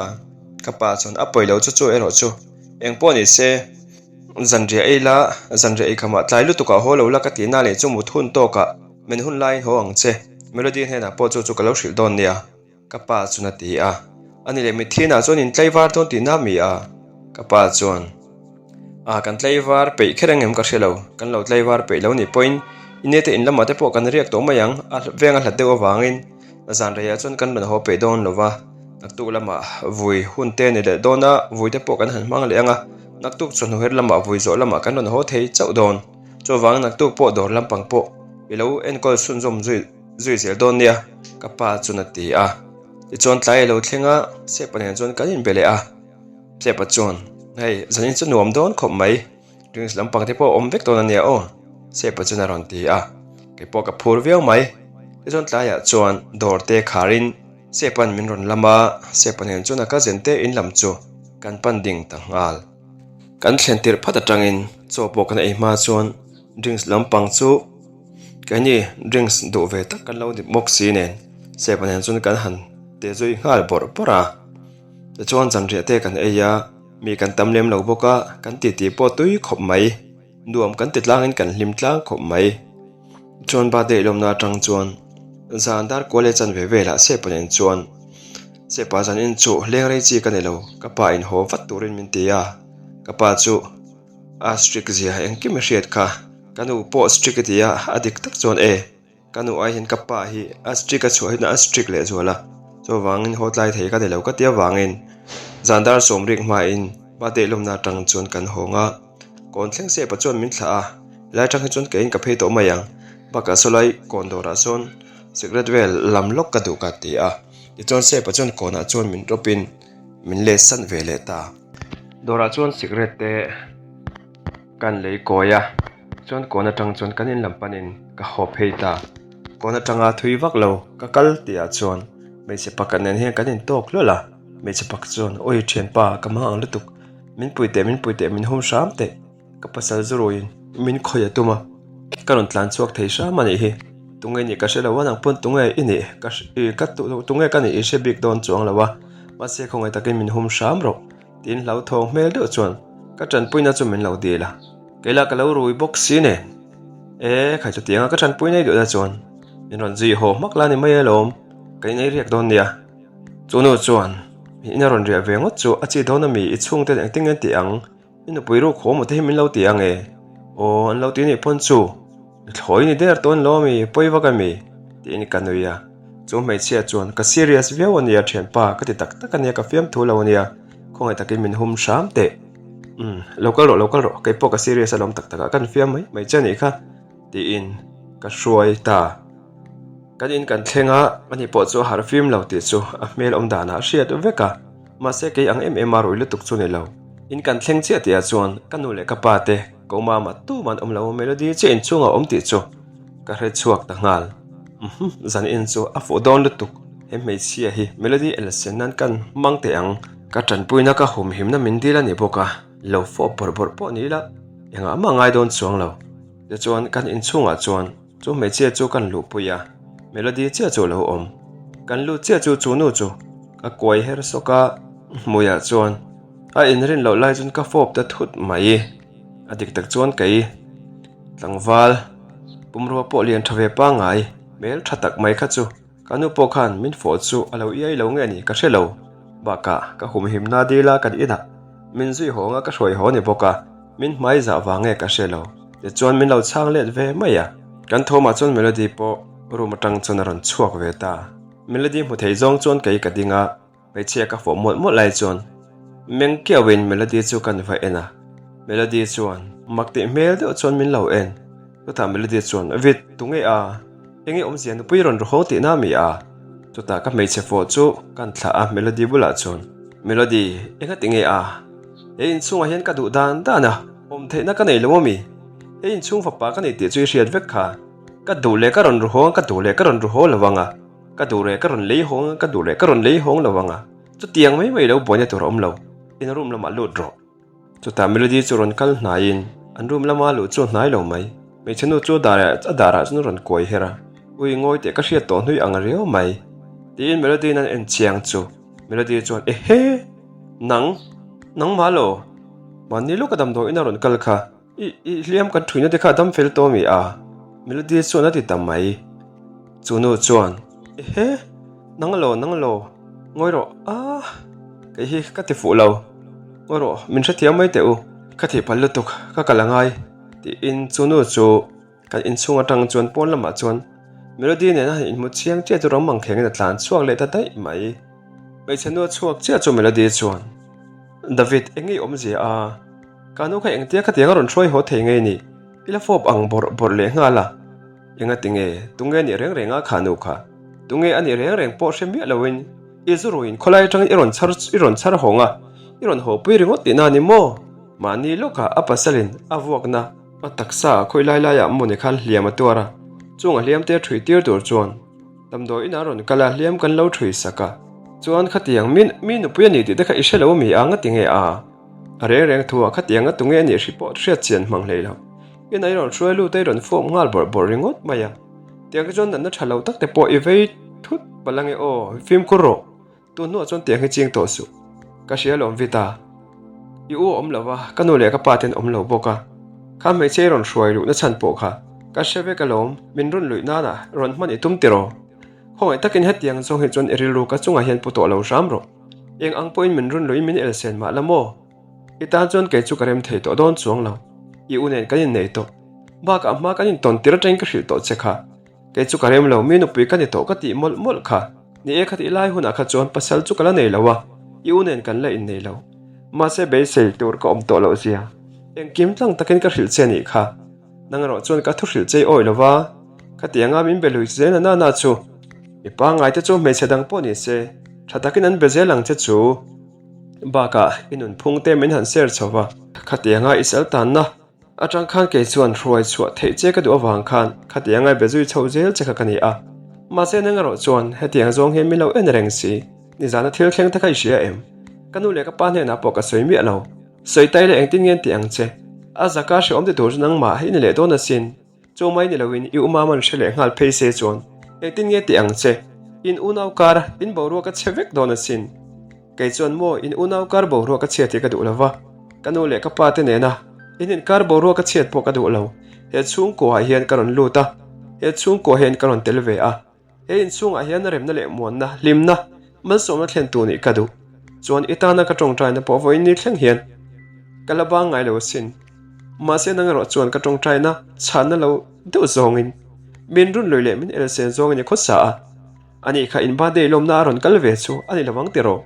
Ka pa chuan, A pawi lo chu chu erawh chu engpawh ni se, zanriah ei la, zanriah ei khamah tlai lutukah haw lo la ka tihna leh chu mut hun tawkah Men hun laiin haw ang che, Melody hnenah pawh chu chu ka lo hrilh dawn nia, ka pa chuan a ti a. Ani leh mithianah chuan in tlaivar dawn tihna mi a? Ka pa chuan, A, kan tlaivar peih kher ang em ka hre lo, kan lo tlaivar peih lo nih pawhin i nete in lamah te pawh kan riak tawh mai ang, a veng a hlat deuh avangin zan reiah chuan kan rawn haw peih dawn lo va, naktuk lamah vui hun te ni leh dawn a, vui te pawh kan han hmang leh ang a, naktuk chawhnu her lamah vui zawh lamah kan rawn haw thei chauh dawn. Chuvang naktuk pawh dawr lampang pawh i lo enkawl chhunzawm zui zui zel dawn nia, ka pa chuan a ti a. Tichuan tlai a lo thleng a, Sepa nen chuan kan inbe leh a. Sepa chuan, Hei, zanin chu nuam dawn khawp mai, drinks lampang te pawh a awm vek dawn a nia aw, Sepa chuan a rawn ti a. Kei pawh ka phur viau mai. Tichuan tlaiah chuan dawr te kharin Sepa'n min rawn lam a, Sepa nen chuan a cousin te in lam chu kan pan ding ta nghal. Kan thlen tirh phat atangin chaw pawh kan ei hma chuan drinks lampang chu keini drinks duh ve tak kan lo ni bawk si nen Sepa nen chuan kan han te zui nghal bawrh bawrh a. Tichuan zanriah te kan ei a, mi kan tam lem lo bawk a, kan titi pawh tui khawp mai, nuam kan ti tlangin kan hlim tlang khawp mai. Chuan birthday lawmna atang chuan zan dar kual leh chanve velah Sepa nen chuan Sepa zanin chu leng rei chi ka ni lo, ka pa in haw vat turin min ti a, ka pa chu a strict zia engkim i hriat kha, ka nu pawh strict i ti a, a dik tak chuan e, ka nu ai hian ka pa hi a strict a chhuah hian a strict leh zual a, chuvangin haw tlai thei ka ni lo ka ti avangin zan dar sawm rik hmain birthday lawmna atang chuan kan hawng a, kawn thleng Sepa chuan min thlah a, helai atang hi chuan keiin ka phei tawh mai ang, bakah sawlai kawn dawrah sawn cigarette vel lam lawk ka duh ka ti a. Tichuan Sepa chuan kawnah chuan min rawpin min let san ve leh ta. Dawrah chuan cigarette te kan lei kawi a, chuan kawn atang chuan kan in lam panin ka haw phei ta. Kawn atanga thui vak lo ka kal tihah chuan hmeichhe pakhat nen hian kan intawk hlawlh a, hmeichhe pakhat chuan Awi thianpa ka hmang ang lutuk, min pui teh min pui teh min hum hram teh. Ka pasal zuruiin min khawih a tum a, ka rawn tlan chhuak thei hram a nih hi. Tunge nih ka hre lo a, nang pawn tunge i nih ka i ka tunge ka nih i hre bik dawn chuang lo a, mahse khawngaih takin min hum hram rawh tiin hlauthawng hmel deuh chuan ka tanpuina chu min lo dil a, kei lah ka lo rui bawk si nen. E, khai chutianga ka tanpui nei duhna chuan min rawn zui haw hmak la ni mai alawm, ka inei riak dawn nia. Chu nu chuan min ina rawn riah ve ngawt chu a chi dawn ami i chhungte engtin nge an tih ang? I nupui ruk haw maw te hi min lo ti ang e. Aw, an lo ti nih pawn chu. I thlawi ni der tawn lo ami, pawi vak ami? Tiin ka nui a. Chu hmeichhia chuan, Ka serious viau a nia thianpa, ka ti tak tak a nia, ka fiamthu lo a nia, khawngaih takin min hum hram teh. Umm, lo kal rawh, lo kal rawh, kei pawh ka serious alawm tak takah kan fiam mai mai che a nih kha, tiin ka hruai ta. Kan in kan thleng a, ani pawh chu a harh fim lo tih chu a hmel awm danah a hriat vek a, mahse kei ang em em a rui lutuk chu ni lo. In kan thleng chiah tihah chuan ka nu leh ka pa te ka umama tuman awm lo Melody chiah inchhung a awm tih chu ka hre chhuak ta nghal. Umm zan in chu a fuh dawn lutuk, he hmeichhia hi Melody elsen nan kan hmang teh ang. Ka tanpuina ka humhimna min dil a ni bawk a, lo fawp bawrh bawrh pawh ni ila engah mah ngai dawn chuang lo. Tichuan kan inchhungah chuan Chu hmeichhia chu kan luhpui a, Melody chiah chu a lo awm. Kan lut chiah chu chu nu chu ka kuai her sawk a, hmuiah chuan a inrin loh lai chuan ka fawp ta thut mai. A dik tak chuan kei tlangval pumrua pawh lian tha ve pangngai hmel tha tak mai kha chu Ka nu pawh khan min fawh chu a lo iai lo nge ni ka hre lo. Bakah ka humhimna dila kan inah min zui haw anga ka hruai haw ni bawk a, min hmai zah vang nge ka hre lo. Tichuan min lo chhang let ve mai a. Kan thawmah chuan Melody pawh room atang chuan a rawn chhuak ve ta. Melody hmu thei zawng chuan kei ka ding a. Hmeichhia ka fawh mawlh mawlh lai chuan meng kiauhin Melody chu kan va en a. Melody chuan mak tih hmel deuh chuan min lo en. Chutah Melody chuan, Vit, tunge a? Enge awmzia nupui rawn ru haw tihna mi a? Chutah ka hmeichhe fawh chu kan thlah a Melody bulah chuan, Melody, enga tinge a? He inchhungah hian ka duh dan dan a, awm theihna ka nei lo ami? He inchhung fapa ka nei tih chu i hriat vek kha. Ka duh leh ka rawn ru haw ang, ka duh leh ka rawn ru haw lo ang a, ka duh leh ka rawn lei hawng ang, ka duh leh ka rawn lei hawng lo ang a, chutiang mai mai lo buaina tur a awm lo, in room lamah lut rawh. Chutah Melody chu rawn kal hnaiin an room lama luh chu a hnai lo mai. Hmeichhe nu chu darah a darah chuan a rawn kuai her a, Ui ngawi teh ka hriat tawh hnui ang riau mai. Tiin Melody-in an en chiang chu Melody chuan Ehe! Nang? Nangmah lo? Mahni lawka damdawiin a rawn kal kha. I i hliam kan thuina te kha a dam fel tawh mi a? Melody chuan a ti ta mai. Chu nu chuan, Ehe! Nang lo, nang lo, ngawi rawh a, kei hi ka ti fuh lo. Ngawi rawh, min hrethiam mai teh u, ka thih palh lutuk, ka kal a ngai, tiin chu nu chu kan inchhung atang chuan pawn lamah chuan Melody nena han inhmu chiang chiah chu ram mangkhengin a tlan chhuak leh ta daih mai. Hmeichhe nu a chhuak chiah chu Melody chuan, David, eng nge i awmzia a? Ka nu kha engtia khatiang a rawn hruai haw thei ngei ni? I la fawp ang bawrh bawrh leh nghal a. Engati nge? Tunge a nih reng reng a kha nu kha? Tunge a nih reng reng pawh hre miah loin i zu ruiin khawlai atangin i rawn chhar i rawn chhar hawng a, i rawn haw pui ringawt tihna a ni maw? Mahni lawkah a pasalin a vuakna a taksa a khawih lai laiah maw ni khan hliam a tuar a, chung a hliam te a ṭhui tir tur chuan damdawi inah a rawn kal a, hliam kan lo ṭhui sak a, chuan khatiang mi mi nupui a ni tih te kha i hre lo ami a, ngati nge a? A reng reng thu ah khatiang a tunge a nih hri pawh hriat chian hmang hlei lo. In a i rawn hruai lut a i rawn fawp nghal bawrh bawrh ringawt mai a. Tiang hi chuan natna tha lo tak te pawh i vei thut palh ange aw, fimkhur rawh. Tun hnuah chuan tiang hi ching tawh suh. Ka hria lawm Vita. I u a awm lo va, ka nu leh ka pa ten awm lo bawk a. Kha hmeichhia i rawn hruai luhna chhan pawh kha ka hre vek alawm, min rawn luih nana rawn hman i tum tiraw? Khawngaih takin hetiang zawng hi chuan i rilru ka chungah hian pu tawh lo hram rawh. Eng ang pawhin min run luiin min elsen mah la maw? I tan chuan kei chu ka rem thei tawh dawn chuang lo. I u nen kan innei tawh. Bakah hma kan intawn tir atangin ka hrilh tawh che kha. Kei chu ka rem lo, mi nupui ka ni tawh ka tih mawlh mawlh kha. Ni e khatih lai hunah kha chuan pasal chu ka la nei lo a, i u nen kan la innei lo. Mahse beisei tur ka awm tawh loh zia. Engkim tlang takin ka hrilh che nih kha. Nang erawh chuan ka thu hrilh chei awi lo va, khatianga min be lui zel a nana chu. Mi pangngai te chu hmeichhe dang pawh ni se, tha takin an be zel ang che chu. Bakah i nunphung te min han ser chho va, khatianga i sal tanna atang khan kei chuan hruai chhuah theih che ka duh avang khan khatianga i be zui chho zel che kha ka ni a. Mahse nang erawh chuan hetiang zawng hian min lo en reng si, nizana thil thleng te kha i hria em? Ka nu leh ka pa hnenah pawh ka sawi miah lo. Sawi tai leh engtin nge an ti ang che? A zaka hrehawm ti tur chu nangmah hi ni leh dawn asin. Chu mai ni loin i umam an hre leh nghal phei se chuan engtin nge ti ang che? In unau kar in boruak a chhe vek dawn asin. Kei chuan maw in unau kar boruak a chhiat hi ka duh lo va, ka nu leh ka pa te nena in inkar boruak a chhiat pawh ka duh lo. He chhungkuaah hian ka rawn lut a, he chhungkuaah hian ka rawn tel ve a. He inchhungah hian remna leh muanna, hlimna, malsawmna thlen tur nih ka duh. Chuan i tana ka tawngtaina pawh vawiin ni thleng hian ka la bang ngai lo asin. Mahse nang erawh chuan ka tawngtaina chhanna lo deuh zawngin min run lui leh min elsen zawngin i khawsa a. Ani kha in birthday lawmna a rawn kal ve chu a ni lo ang tiraw?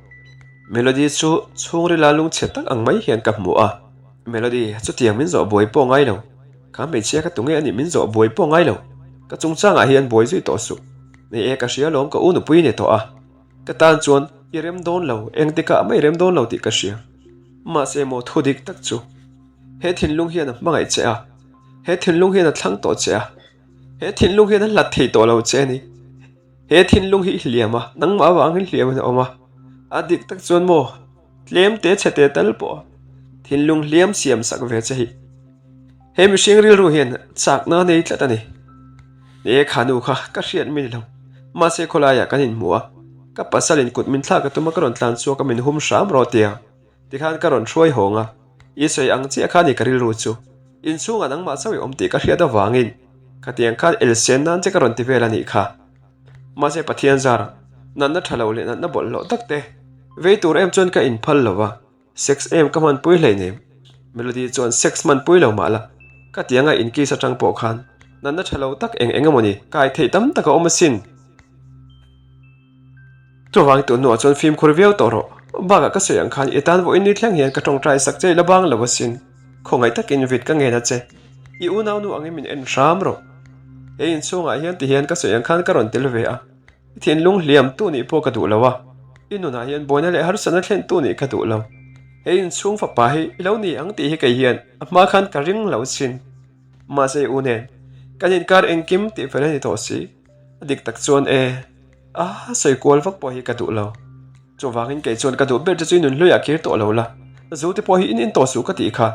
Melody chu chhungrila lungchhe tak ang mai hian ka hmu a. Melody, chutiang min zawh buai pawh ngai lo. Kha hmeichhia ka tunge a nih min zawh buai pawh ngai lo. Ka chungchangah hian buai zui tawh suh. Ni e, ka hria alawm ka u nupui ni tawh a. Ka tan chuan i rem dawn lo, engtikah mah i rem dawn lo tih ka hria. Mahse maw thu dik tak chu he thinlung hian a hmangaih che a, he thinlung hian a thlang tawh che a, he thinlung hian a hlat thei tawh lo che a ni. He thinlung hi i hliam a, nangmah avangin hliamin a awm a. A dik tak chuan maw Tlem te chhe te tal pawh thinlung hliam siam sak ve che hi. He mihring rilru hian chakna a nei tlat a ni. Ni e kha nu kha ka hriat mi ni lo. Mahse khawlaiah kan inhmu a, ka pasalin kut min thlak a tum a ka rawn tlan chhuak a min hum hram rawh tia tikhan ka rawn hruai hawng a. I sawi ang chiah kha ni ka rilru chu. Inchhungah nangmah chauh i awm tih ka hriat avangin khatiang khan elsen nan che ka rawn ti vel a nih kha. Mahse Pathian zar, natna tha lo leh natna bawlhhlawh tak te vei tur em chuan ka inphal lo va, sex em ka hmanpui hleinem. Melody chuan sex hmanpui lo mah la, ka ti anga inkiss atang pawh khan natna tha lo tak eng eng emawni kai theih tam tak a awm asin. Chuvang tun hnuah chuan fimkhur viau tawh rawh, bakah ka sawi ang khan i tan vawiin ni thleng hian ka tawngtai sak che i la bang lo asin. Khawngaih takin vit ka ngen a che. I unaunu angin min en hram rawh. He inchhungah hian tihian ka sawi ang khan ka rawn tel ve a. I thinlung hliam tu nih pawh ka duh lo a, i nunah hian buaina leh harsatna thlen tu nih ka duh lo. He inchhung fapa hi i lo ni ang tih hi kei hian a hma khan ka ring lo chin. Mahse i u nen kan inkar engkim tih fel a ni tawh si. A dik tak chuan e, a sawi kual vak pawh hi ka duh lo. Chuvangin kei chuan ka duh ber che chu i nun hluiah kir tawh lo la, zu te pawh hi in in tawh suh ka tih kha.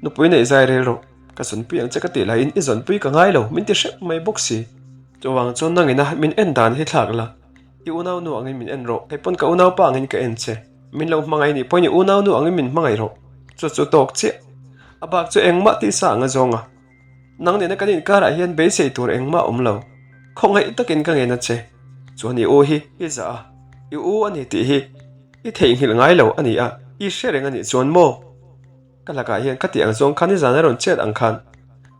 Nupui neih zai rel rawh, ka zawnpui ang che ka tih laiin i zawnpui ka ngai lo min ti hrep mai bawk si. Chuvang chuan nangina min en dan hi thlak la, i unaunu angin min en rawh, kei pawn ka unaupa angin ka en che, min lo hmangaih nih pawhin i unaunu angin min hmangaih rawh, chu chu tawk chiah. A bak chu engmah tisa anga zawng a, nang nena kan inkarah hian beisei tur engmah awm lo, khawngaih takin ka ngen a che, chuan i u hi i zah a, i u a ni tih hi i theihnghilh ngai lo a ni a, i hre reng a nih chuan maw? Ka lakah hian ka tih ang zawng khan nizan a rawn chet ang khan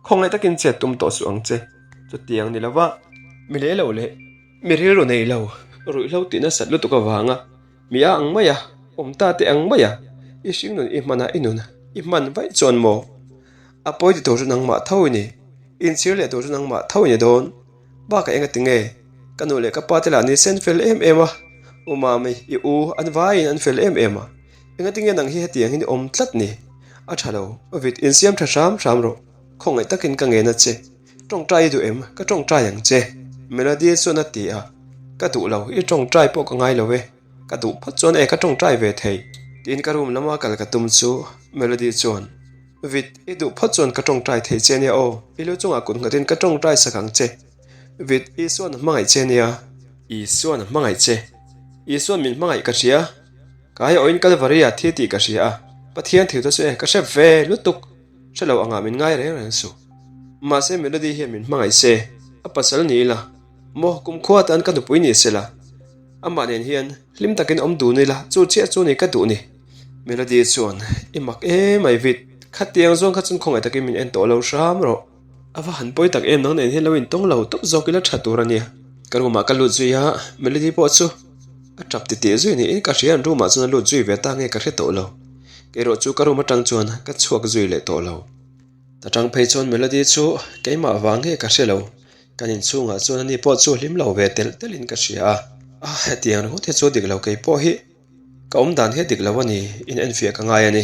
khawngaih takin chet tum tawh suh ang che. Chutiang ni lova mi leh lo leh mi rilru nei lo ruihhlo tih nasat lutuk avanga mi a ang mai a, awm ta te ang mai a, i hringnun i hman a i nun i hman vaih chuan maw? A pawi ti tur chu nangmah tho i ni, inchhir leh tur chu nangmah tho i ni dawn. Bakah enga tinge? Ka nu leh ka pa te lah ni se an fel em em a, U Mami, i u an vaiin an fel em em a, enga tinge nang hi hetiang hian i awm tlat ni? A tha lo, vit insiam tha hram hram rawh, khawngaih takin ka ngen a che, tawngtai i duh em? Ka tawngtai ang che. Melody chuan a ti a, Ka duh lo, i tawngtai pawh ka ngai lo e, ka duh phawt chuan e ka tawngtai ve thei. Tiin ka room lama kal ka tum chu Melody chuan. Vit, i duh phawt chuan ka tawngtai thei che nia aw, i lu chungah kut nghatin ka tawngtai sak ang che. Vit, Isuan a hmangaih che nia. Isuan a hmangaih che. Isuan min hmangaih ka hria. Ka aiawhin Kalvari ah thi tih ka hria a, Pathian thil te chu e ka hre ve lutuk, hre lo angah min ngai reng reng suh. Mahse Melody hian min hmangaih se, a pasal ni ila, maw kumkhua atan ka nupui ni sela, amah nen hian hlim takin awm dun ila, chu chiah chu ni ka duh ni. Melody chuan, I mak em ai Vit, khatiang zawng kha chuan khawngaih takin min en tawh lo hram rawh. A va han pawi tak em nang nen hian lo intawng lo tawp zawk ila tha tur a nia. Ka room ah ka lut zui a, Melody pawh chu a tap titih zui niin ka hria an room ah chuan a lut zui ve ta nge ka hre tawh lo. Kei erawh chu ka room atang chuan ka chhuak zui leh tawh lo. Ta tang phei chuan Melody chu keimah vang nge ka hre lo, kan inchhungah chuan ani pawh chu hlim lo ve telh telhin ka hria a. A hetiang ringawt hi chu dik lo kei pawh hi. Ka awm dan hi a dik lo a ni, in enfiah ka ngai a ni.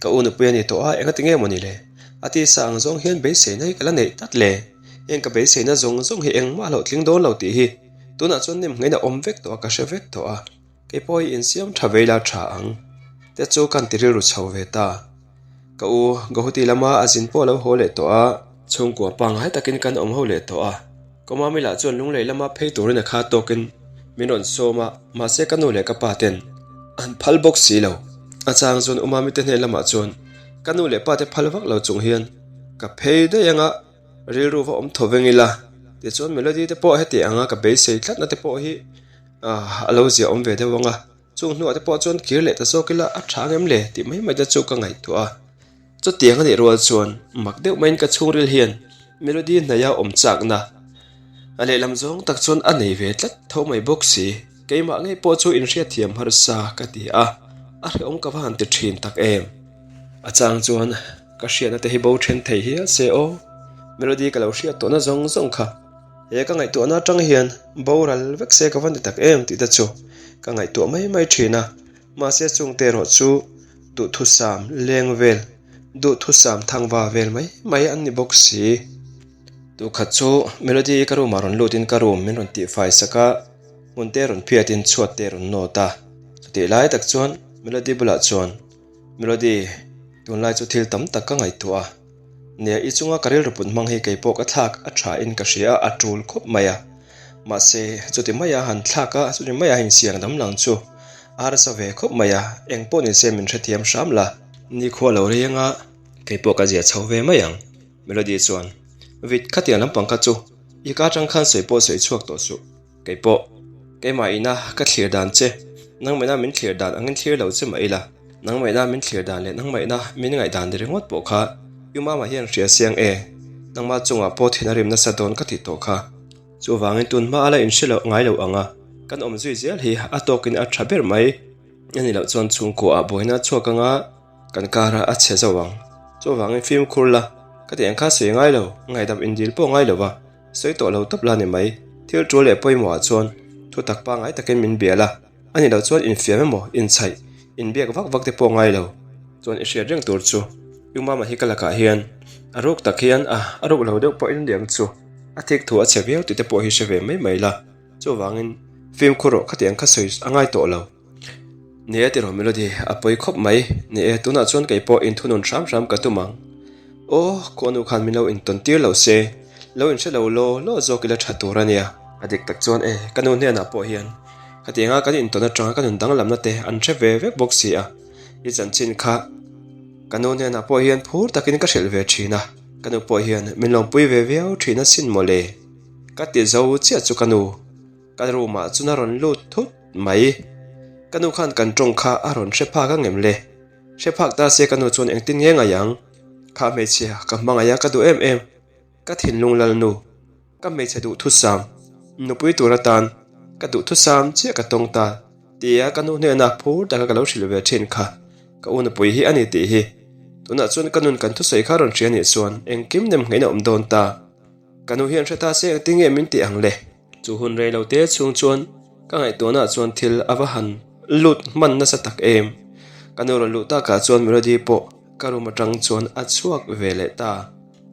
Ka u nupui a ni tawh a, enga ti nge maw ni le? A tisa ang zawng hian beiseina hi ka la neih tlat le. Heng ka beiseina zawng zawng hi engmah a hlawhtling dawn lo tih hi tunah chuan nem nghein a awm vek tawh a, ka hre vek tawh a. Kei pawh hi insiam tha vei la tha ang te chu kan ti rilru chho ve ta. Ka u Guwahati lama a zin pawh a lo haw leh tawh a. Chhungkua pangngai takin kan awm ho leh tawh a. Ka mami lah chuan lunglei lama phei turin a kha tawkin min rawn sawm a, mahse ka nu leh ka pa ten an phal bawk si lo. A chang chuan u mami te hnen lamah chuan ka nu leh pa te phal vak lo chung hian ka phei daih anga rilru va awm tho veng ila tichuan Melody te pawh heti anga ka beisei tlatna te pawh hi a lo zia awm ve deuh anga chung hnuah te pawh chuan kir leh ta zawk ila a tha angem le tih mai mai te chu ka ngaihtuah a. Chutiang a nih rual chuan mak deuh maiin ka chhungril hian Melody hnaia awm chakna a lehlam zawng tak chuan a nei ve tlat tho mai bawk si. Keimah ngei pawh chu inhriatthiam harsa ka ti a, a hrehawm ka va han ti thin tak em. A chang chuan ka hriatna te hi bo then thei hial se aw, Melody ka lo hriat tawhna zawng zawng kha he ka ngaihtuahna atang hian boral vek se ka va ni tak em tih te chu ka ngaihtuah mai mai thin a, mahse chungte erawh chu Duhthusam leng vel, duhthusam thangva vel mai mai an ni bawk si. Tukhat chu Melody ka room ah rawn lut in ka room min rawn tihfai sak a, hmun te rawn phiat in chhuat te rawn nawt a. Chutih lai tak chuan Melody bulah chuan, Melody, tunlai chu thil tam tak ka ngaihtuah a. Nia, i chunga ka rilru put hmang hi kei pawh ka thlak a tha in ka hria a, a tul khawp mai a. Mahse, chuti maia han thlak a, chuti maia insiang dam lang chu a harsa ve khawp mai a, eng pawh ni se min hrethiam hram la. Nikhua lo reng a, kei pawh ka zia chho ve mai ang, Melody chuan, Vit, khatiang lampang kha chu i ka atang khan sawi pawh sawi chhuak tawh suh. Kei pawh, keimah ina ka thlir dan che, nangmahna min thlir dan angin thlir lo che mah ila, nangmahna min thlir dan leh nangmahna min ngaihdan ni ringawt pawh kha U Mama hian hria siang e, nangmah chungah pawh thin a rim nasa dawn ka tih tawh kha. Chuvangin tun hma a la inhre loh ngai lo ang a, kan awm zui zel hi a tawkin a tha ber mai. A nih loh chuan chhungkua ah buaina a chhuak anga kan kar a chhe zo ang. Chuvangin fimkhur la, ka tih ang kha sawi ngai lo, ngaihdam indil pawh ngai lo va, sawi tawh lo tawp la ni mai. Thil tul leh pawimawhah chuan thu tak pangngai takin min bia la, a nih loh chuan infiam emaw, inchhaih, inbiak vak vak te pawh ngai lo. Chuan i hriat reng tur chu U Mama hi ka lakah hian a ruk tak hian a, a ruk lo deuh pawhin liang chu a thik thu a chhe viau tih te pawh hi hre ve mai mai la. Chuvangin fimkhur rawh khatiang kha sawi a ngai tawh lo. Ni e tiraw Melody, a pawi khawp mai. Ni e, tunah chuan kei pawh inthunun hram hram ka tum ang. Aw, khuanu khan min lo intawn tir lo se, lo inhre lo law law zawk ila tha tur a nia. A dik tak chuan e, ka nu hnenah pawh hian khatianga kan intawn atanga ka nun danglamna te an hre ve vek bawk si a. I chanchin kha ka nu hnenah pawh hian phur takin ka hrilh ve thin a, ka nu pawh hian min lawmpui ve viau thin asin mawle. Ka ti zo chiah chu ka nu. Ka room ah chuan a rawn lut thut mai. Ka nu khan kan tawng kha a rawn hre phak ang em le? Hre phak ta se ka nu chuan engtin nge ngaih ang? Kha hmeichhia ka hmangaih a ka duh em em. Ka thinlung lal nu. Ka hmeichhe duhthusam. Nupui tur atan ka duhthusam chiah ka tawng ta tia ka nu hnena phur taka ka lo hrilh ve thin kha ka u nupui hi a ni tih hi. Tunah chuan ka nun kan thusawi kha rawn hria nih chuan engkim nem nghein a awm dawn ta. Ka nu hian hre ta se engtin nge min tih ang le? Chu hun rei lo te chhung chuan ka ngaihtuahna chuan thil a va han lut hman nasa tak em. Ka nu rawn luh takah chuan Melody pawh ka room atang chuan a chhuak ve leh ta.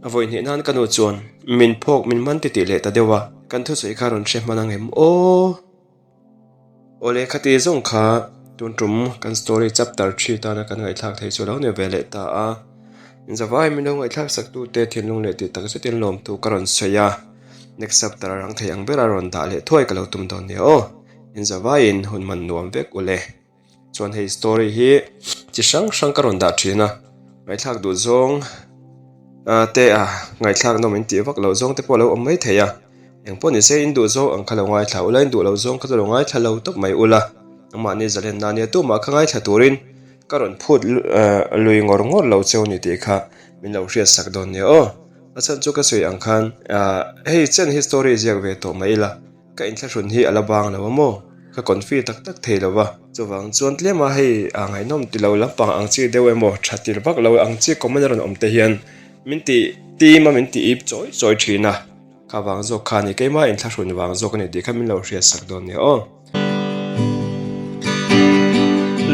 A vawi hnih nan ka nu chuan min phawk min man titih leh ta deuh a, kan thusawi kha rawn hre hman ang em aw? Awle khati zawng kha tun tum kan story chapter thi tana kan ngaihthlak thei chu lo ni ve leh ta a. Zavai min lo ngaihthlak sak tute thinlung leh tih tak zetin lawmtu ka rawn sawi a. Next chapter a rang thei ang bera rawn dah leh thuai ka lo tum dawn nia aw. Inzavaiin hun man nuam vek ule. Chuan hei story hi chi hrang hrang ka rawn dah thin a, ngaihthlak duh zawng te a ngaihthlak nawm in tih vak loh zawng te pawh a lo awm mai thei a, eng pawh ni se in duh zawng ang kha lo ngaithla ula in duh loh zawng kha chu lo ngaithla lo tawp mai ula, mahni zalenna nia tumah kha ngaithla turin ka rawn phut lui ngawr ngawr lo cheu ni tih kha min lo hriat sak dawn nia aw, a chhan chu ka sawi ang khan hei chen hi story ziak ve tawh mai ila. Ka inthlahrun hi a la bang lo a maw? Ka confi tak tak thei lo va. Chuvang chuan tlem a hei a ngaihnawm ti lo lampang ang chi deuh emaw tha tir vak lo ang chi comment a rawn awm te hian min ti tim a min ti ip chawi chawi thin a. Kha vang zawk kha ni keimah inthlahrun vang zawk a ni tih kha min lo hriat sak dawn nia aw.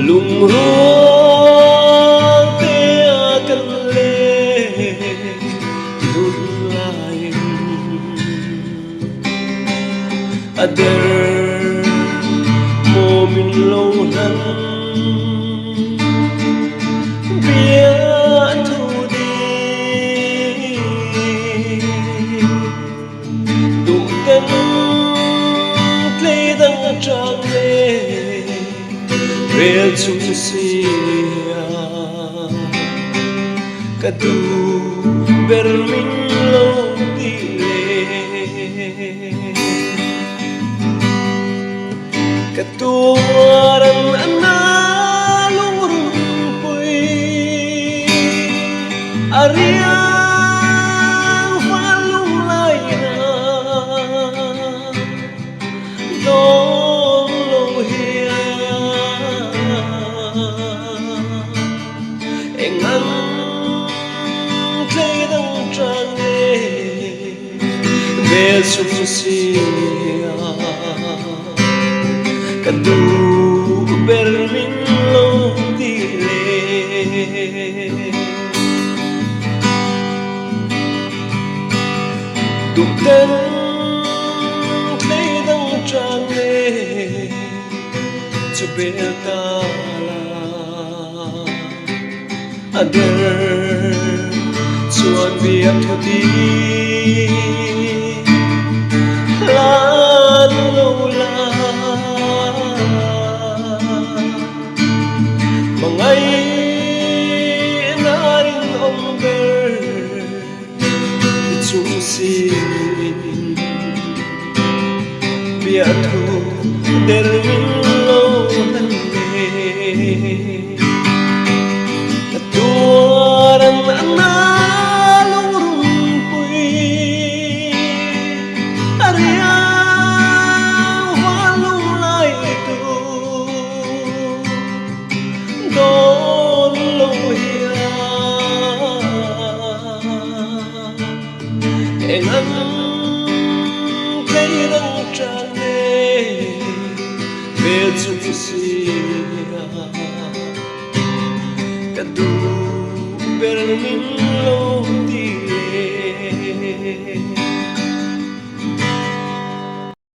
Lungrual te a kan leng dun laiin a der maw min lo hlan bia thu ding. Duh ten tlei dang atang le rel chung sia ka duh ber min lo ti le ka tuar an ana lungrun pui a riang van lung lai na dawn lo hian eng ang tlei dang tan nge Vel chung sia ka duh ber min lo ti le. Duh ten tlei dang tan le chu bel ta la. A der chuan biak thu ti hlan lo la Hmangaihna rinawm ber i chung sin biak thu der min lo hlan le. Ka tuar an na lungrun pui a riang van lung lai tu dawn lo hian. Eng ang thei dang tan nge hmel chung sia ka duh ber min lo.